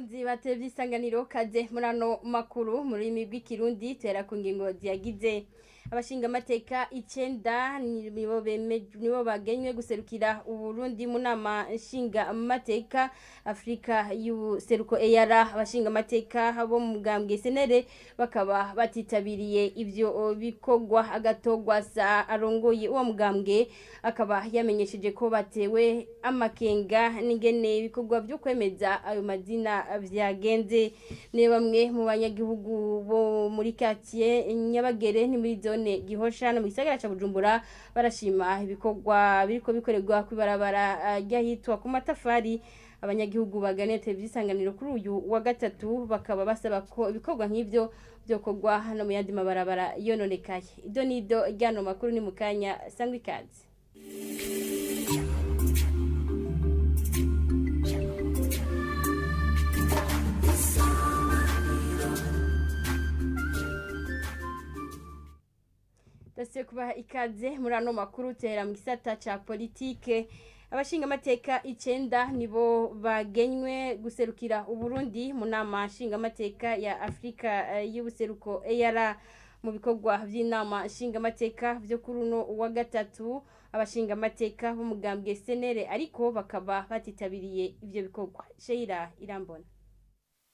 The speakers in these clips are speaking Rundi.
Bakunzi ba televiziyo Isanganiro, kaze muri ano makuru mu rurimi rw'Ikirundi. Tuhera ku ngingo ziyagize. Abashingamateka icenda nibo bagenywe guserukira Uburundi mu nama nshingamateka Afrika y'ubuseruko, EAR. Abashingamateka bo mu mugambwe CNL bakaba batitabiriye ivyo bikorwa. Agathon Rwasa arongoye uwo mugambwe akaba yamenyesheje ko batewe amakenga n'ingene ibikorwa vyo kwemeza ayo mazina vyagenze. Ni bamwe mu banyagihugu bo muri quartier Nyabagere, ni muri zone Gihosha no mu gisagara ca Bujumbura, barashima ibikorwa biriko bikorerwa kw'ibarabara ry'ahitwa ku Matafari. Abanyagihugu baganiye televiziyo Isanganiro kuri uyu wa gatatu bakaba basaba ko ibikorwa nk'ivyo vyokorwa hano mu yandi mabarabara yononekaye. Ido nido ryano makuru ni mukanya, sangwa ikaze. Dasiye kubaha ikaze muri ano makuru. Tuhera mu gisata ca politike. Abashingamateka icenda nibo bagenywe guserukira Uburundi mu nama nshingamateka ya Afrika y'ubuseruko, EAR. Mu bikorwa vy'inama nshingamateka vyo kuri uno wa gatatu, abashingamateka b'umugambwe CNL ariko bakaba batitabiriye ivyo bikorwa. Sheila Irambona.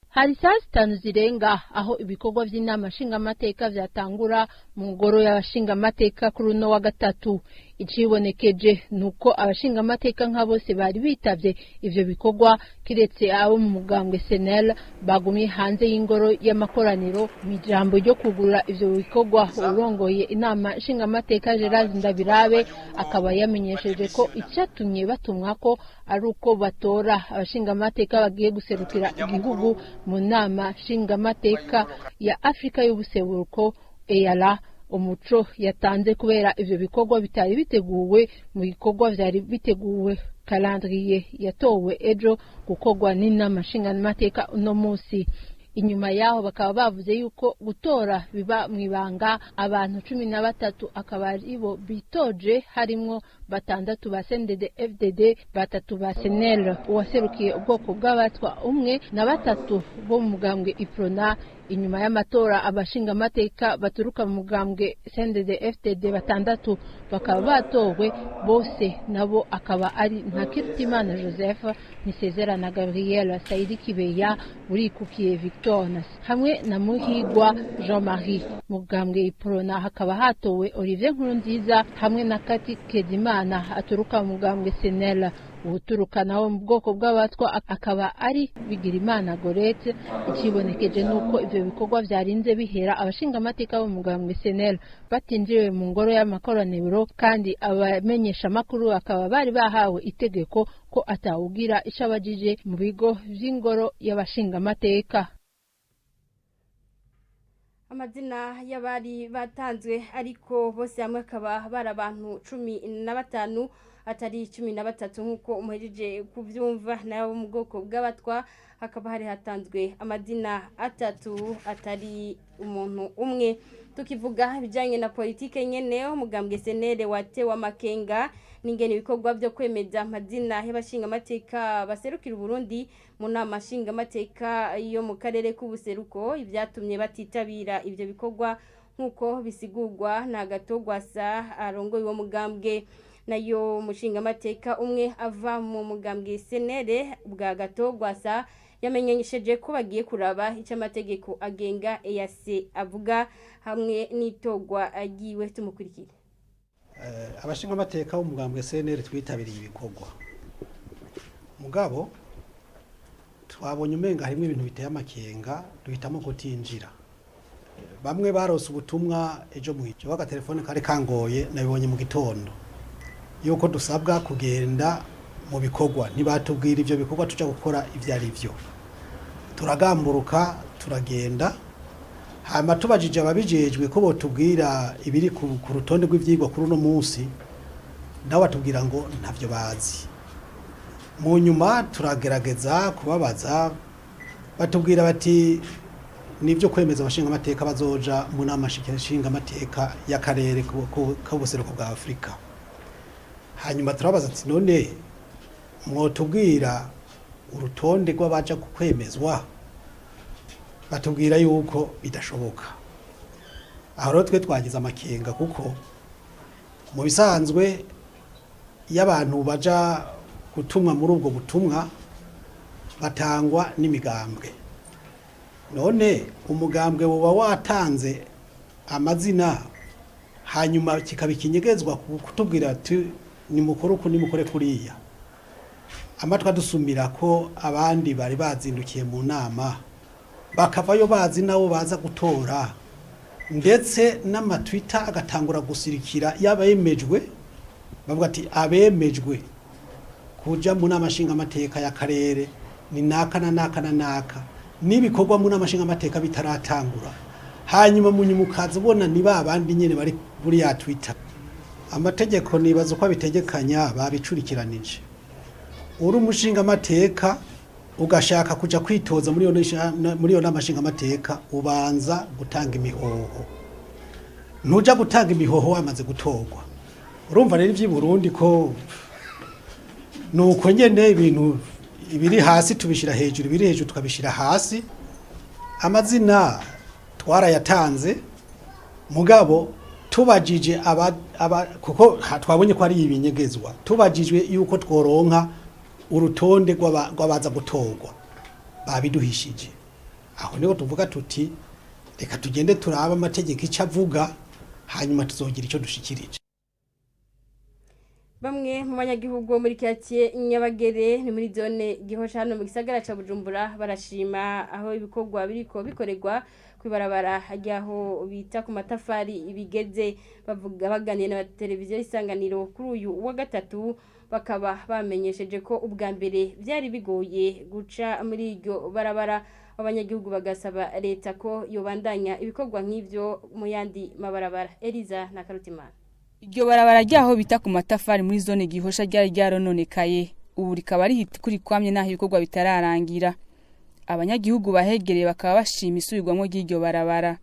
Hari saa 5 zirenga aho ibikorwa vy'inama nshingamateka vyatangura mu ngoro y'abashingamateka kuri uno wa gatatu. Icibonekeje nuko abashingamateka nka bose bari bitavye ivyo bikorwa, kiretse abo mu mugambwe CNL bagumye hanze y'ingoro y'amakoraniro. Mu ijambo ryo kugurura ivyo bikorwa, urongoye inama nshingamateka Gerard Ndabirabe akaba yamenyesheje ko icatumye batumwa ko ari uko batora abashingamateka bagiye guserukira igihugu mu nama nshingamateka ya Afrika y'ubuseruko, EALA. Umuco yatanze kubera ivyo bikorwa bitari biteguwe mu bikorwa vyari biteguwe, calendrier yatowe ejo gukorwa n'inama nshingamateka uno munsi. Inyuma yaho bakaba bavuze yuko gutora biba mwibanga. Abantu 13 akaba aribo bitoje, harimwo batandatu ba CNDD FDD, batatu ba CNL, uwaserukiye ubwoko bw'abatwa umwe na batatu bo mu mugambwe Iprona. Inyuma y'amatora, abashingamateka baturuka mu mugambwe CNDD FDD batandatu bakaba batowe bose, nabo akaba ari Ntakirutimana Joseph, Nisezerana Gabriel, Saidi Kibeya, Urikukiye Victor hamwe na Muhigwa Jean-Marie. Mugambwe Iprona hakaba hatowe Olivier Nkurunziza hamwe na Kati Kezimana aturuka mu mugambwe CNL. Uwuturuka nawo mu bwoko bw'abatwa akaba ari Bigirimana Gorete. Ikibonekeje nuko ivyo bikorwa vyarinze bihera abashingamateka bo mu mugambwe CNL batinjiwe mu ngoro y'amakoraniro, kandi abamenyeshamakuru bakaba bari bahawe itegeko ko atawugira ico abajije mu bigo vy'ingoro y'abashingamateka. Amazina y'abari batanzwe ariko bose hamwe akaba bari abantu 15, atari 13 nk'uko umuhejeje kuvyumva. Nabo mu bwoko bw'abatwa hakaba hari hatanzwe amazina atatu, atari umuntu umwe. Tukivuga ibijanye na politike nyene, umugambwe CNL watewe amakenga n'ingene ibikorwa vyo kwemeza amazina y'abashingamateka baserukira Uburundi mu nama nshingamateka yo mu karere k'ubuseruko, ivyatumye batitabira ivyo bikorwa nk'uko bisigurwa na Agathon Rwasa arongoye uwo mugambwe. Nayo umushingamateka umwe ava mu mugambwe CNL bwa Agathon Rwasa yamenyesheje ko bagiye kuraba icyo amategeko agenga EAC avuga hamwe n'itorwa ryiwe. Tumukurikire. Abashingamateka b'umugambwe CNL twitabiriye ibikorwa, mugabo twabonye umenga harimo ibintu biteye amakenga, duhitamo kutinjira. Bamwe barose ubutumwa ejo mwijo, agatelefone kari kangoye, nabibonye mu gitondo yuko dusabwa kugenda mu bikorwa. Ntibatubwira ivyo bikorwa tuja gukora ivyo ari vyo. Turagamburuka turagenda, hanyuma tubajije ababijejwe ko botubwira ibiri ku rutonde rw'ivyigwa kuri uno munsi, nabo batubwira ngo ntavyo bazi. Mu nyuma turagerageza kubabaza, batubwira bati nivyo kwemeza abashingamateka bazoja mu nama nshingamateka y'akarere k'ubuseruko bwa Afurika. Hanyuma turabaza ati: "None mwotubwira urutonde rw'abaja kwemezwa, batubwira yuko bidashoboka. Aho rero twe twagize amakenga, kuko mu bisanzwe iyo abantu baja gutumwa muri ubwo butumwa batangwa n'imigambwe. None umugambwe woba watanze amazina, hanyuma kikaba ikinyegezwa kutubwira ati nimukore uku, nimukore kuriya. Amatwi adusumira ko abandi bari bazindukiye mu nama bakavayo bazi nabo baza gutora, ndetse n'amatwita agatangura gusirikira y'abemejwe, bavuga ati abemejwe kuja mu nama nshingamateka y'akarere ni naka na naka na naka, n'ibikorwa mu nama nshingamateka bitaratangura. Hanyuma mu nyuma ukaza ubona ni ba bandi nyene bari kuri ya Twitter. Amategeko nibaza uko abitegekanya babicurikiranije. Uri umushingamateka ugashaka kuja kwitoza muri iyo nama nshingamateka, ubanza gutanga imihoho. Ntuja gutanga imihoho wamaze gutorwa. Urumva rero ivy'i Burundi ko nuko nyene, ibintu ibiri hasi tubishira hejuru, ibiri hejuru tukabishira hasi. Amazina twarayatanze, mugabo tubajije aba kuko twabonye ko ari ibinyegezwa, tubajijwe yuko tworonka urutonde rw'abaza gutorwa, babiduhishije. Aho niho tuvuga tuti reka tugende turabe amategeko icyo avuga, hanyuma tuzogira icyo dushikirije. Bamwe mu banyagihugu bo muri quartier Nyabagere, ni muri zone Gihosha hano mu gisagara ca Bujumbura, barashima aho ibikorwa biriko bikorerwa kwibarabara ryaho bita ku matafari bigeze. Bavuga baganiye na televiziyo Isanganiro kuri uyu wa gatatu, bakaba bamenyesheje ko ubwa mbere byari bigoye guca muri iryo barabara. Abanyagihugu bagasaba leta ko yobandanya ibikorwa nk'ivyo mu yandi mabarabara. Eliza na Karutimana. Iryo barabara ryaho bita ku matafari muri zone Gihosha ryari ryarononekaye, ubu rikaba rihita kuri kwamye naho ibikorwa bitararangira. Abanyagihugu bahegereye bakaba bashima isubirwamo ry'iryo barabara.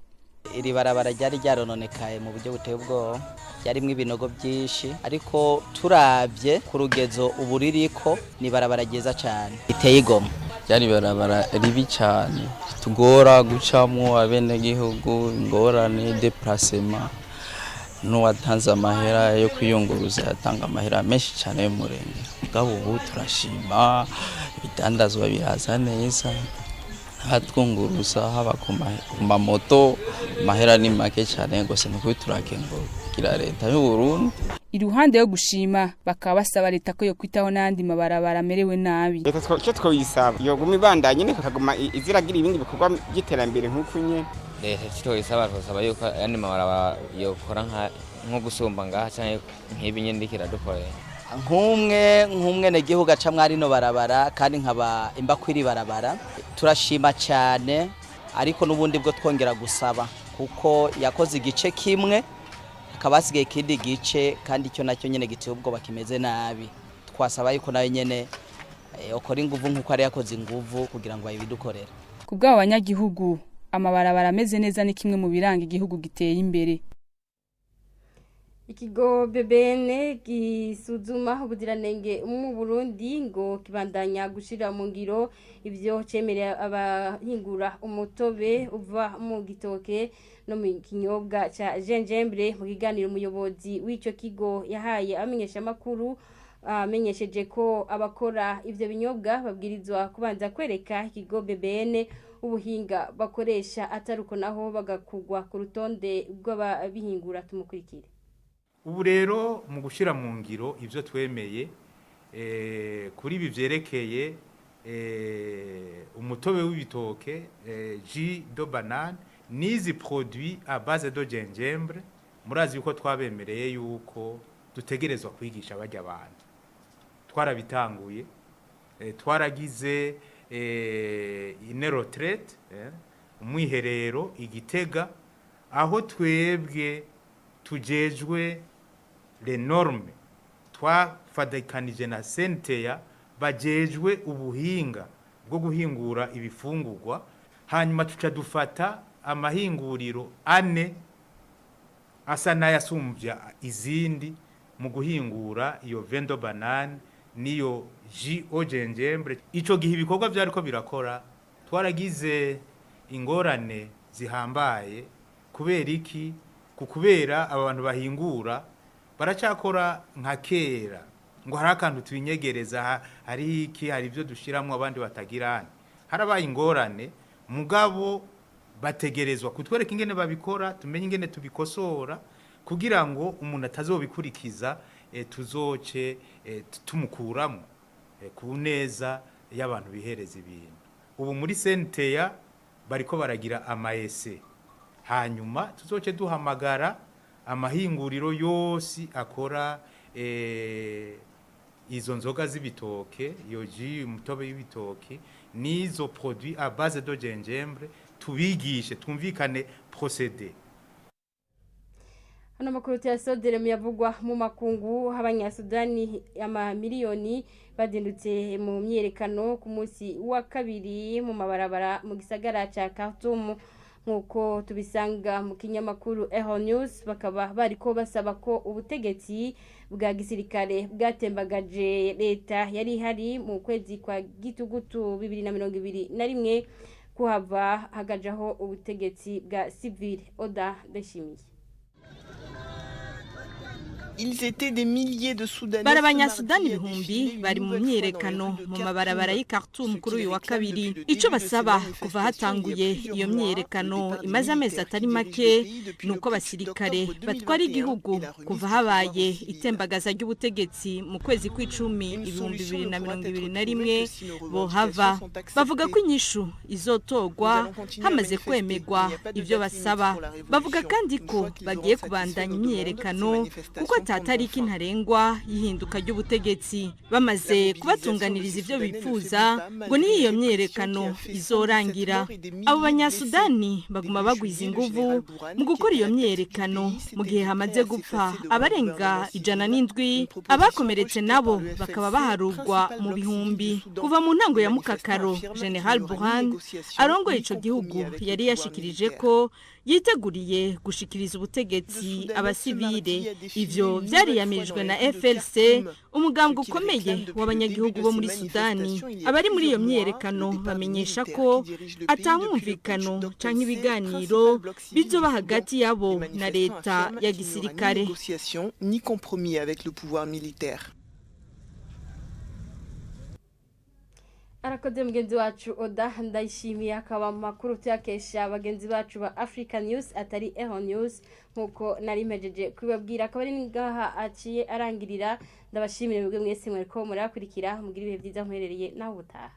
Iri barabara ryari ryarononekaye mu buryo buteye ubwoba, ryarimwo ibinogo byinshi, ariko turabye ku rugezo ubu ririko, ni barabara ryiza cyane riteye igomwe. Ryari barabara ribi cyane, tugora gucamwo abenegihugu, ingorane déplacement, n'uwatanze amahera yo kwiyunguruza yatanga amahera menshi cyane y'umurenge. Mugabo ubu turashima, ibidandazwa biraza neza, abatwunguruza haba ku mamoto amahera ni make cyane rwose. Ni ukuri turakengurukira leta y'u Burundi. Iruhande yo gushima, bakaba basaba leta ko yokwitaho n'ayandi mabarabara amerewe nabi. Leta icyo twoyisaba, yoguma ibandanye nyine, ikaguma iziragira ibindi bikorwa by'iterambere nk'uko nyene. Leta icyo twoyisaba, twosaba yuko ayandi mabarabara yokora nko gusumba ngaha canke nk'ibi nyene iriko iradukorera. Nk'umwe nk'umwenegihugu aca mwari no barabara kandi nkaba imba kwiri barabara, turashima cyane, ariko n'ubundi bwo twongera gusaba, kuko yakoze igice kimwe hakaba hasigaye ikindi gice, kandi icyo nacyo nyene giteye ubwoba, kimeze nabi. Twasaba yuko nayo nyene ukora inguvu nk'uko ari yakoze inguvu kugira ngo babidukorere. Ku bw'abo banyagihugu, amabarabara ameze neza ni kimwe mu biranga igihugu giteye imbere. Ikigo BBN gisuzuma ubuziranenge mu Burundi ngo kibandanya gushira mu ngiro ivyo cemerera abahingura umutobe uva mu gitoke no mu kinyobwa ca gingembre. Mu kiganiro umuyobozi w'ico kigo yahaye abamenyeshamakuru, amenyesheje ko abakora ivyo binyobwa babwirizwa kubanza kwereka ikigo BBN ubuhinga bakoresha, ataruko naho bagakugwa ku rutonde rw'ababihingura. Tumukurikire. Ubu rero mu gushyira mu ngiro ibyo twemeye kuri ibi byerekeye umutobe w'ibitoke, jus de banane, n'izi produits à base de gingembre, murazi yuko twabemereye yuko dutegerezwa kwigisha bajya abantu. Twarabitanguye, twaragize une retraite, umwiherero igitega, aho twebwe tujejwe les normes twafatikanije na senteya bajejwe ubuhinga bwo guhingura ibifungurwa, hanyuma tuca dufata amahinguriro ane asa n'ayasumbya izindi mu guhingura iyo vin de banane. niyo jus au gingembre. Ico gihe ibikorwa vyariko birakora, twaragize ingorane zihambaye. Kubera iki? Kubera aba bantu bahingura baracakora nka kera, ngo hari akantu twinyegereza, hari iki, hari ibyo dushyiramo abandi batagirana. Harabaye ingorane, mugabo bategerezwa kutwereka ingene babikora, tumenye ingene tubikosora kugira ngo umuntu atazobikurikiza, tuzoce tumukuramo ku neza y'abantu bihereza ibintu. Ubu muri senteya bariko baragira amaese, hanyuma tuzoce duhamagara amahinguriro yose akora izo nzoga z'ibitoke, iyo jus, umutobe w'ibitoke n'izo produit à base de gingembre, tubigishe, twumvikane procédé. Hano makuru tuyasodere muyavugwa mu makungu. Abanyasudani amamiliyoni bazindutse mu myiyerekano ku munsi wa kabiri mu mabarabara mu gisagara ca Khartoum, nk'uko tubisanga mu kinyamakuru Eho News. Bakaba bariko basaba ko ubutegetsi bwa gisirikare bwatembagaje leta yari ihari mu kwezi kwa gitugutu 2021 kuhava hagajaho ubutegetsi bwa civile. Oda Ndashimiye. Ils étaient des milliers de Soudanais. Bari abanyasudani ibihumbi bari mu myiyerekano mu mabarabara y'i Khartoum kuri uyu wa kabiri. Icyo basaba kuva hatanguye iyo myiyerekano imaze amezi atari make ni uko abasirikare batwara igihugu kuva habaye itembagaza ry'ubutegetsi mu kwezi kw'icumi 2021 bohava. Bavuga ko inyishu izotogwa hamaze kwemegwa ibyo basaba. Bavuga kandi ko bagiye kubandanya imyiyerekano kuko ata tariki ntarengwa y'ihinduka ry'ubutegetsi. Bamaze kubatunganiriza ibyo bifuza, ngo niyo iyo myiyerekano izorangira. Abo banyasudani baguma bagwiza inguvu mu gukora iyo myiyerekano mu gihe hamaze gupfa abarenga 107, abakomeretse nabo bakaba baharugwa mu bihumbi kuva mu ntango ya mukakaro. General Burhan arongoye ico gihugu yari yashikirije ko yiteguriye gushikiriza ubutegetsi abasivile. Ivyo vyariyamirijwe na FLC, umugambwe ukomeye w'abanyagihugu bo muri Sudani. Abari muri iyo myiyerekano bamenyesha ko atamwumvikano canke ibiganiro bizoba hagati yabo na leta ya gisirikare. Ni compromis avec le pouvoir militaire. Arakoze mugenzi wacu Oda Ndayishimiye. Akaba mu makuru tuyakesha bagenzi bacu ba Africa News, atari Eho News nkuko nari mpejeje kubabwira. Akaba ari ngaha aciye arangirira. Ndabashimire mwebwe mwese mwereko murakurikira. Mugira ibihe byiza mherereye naho ubutaha.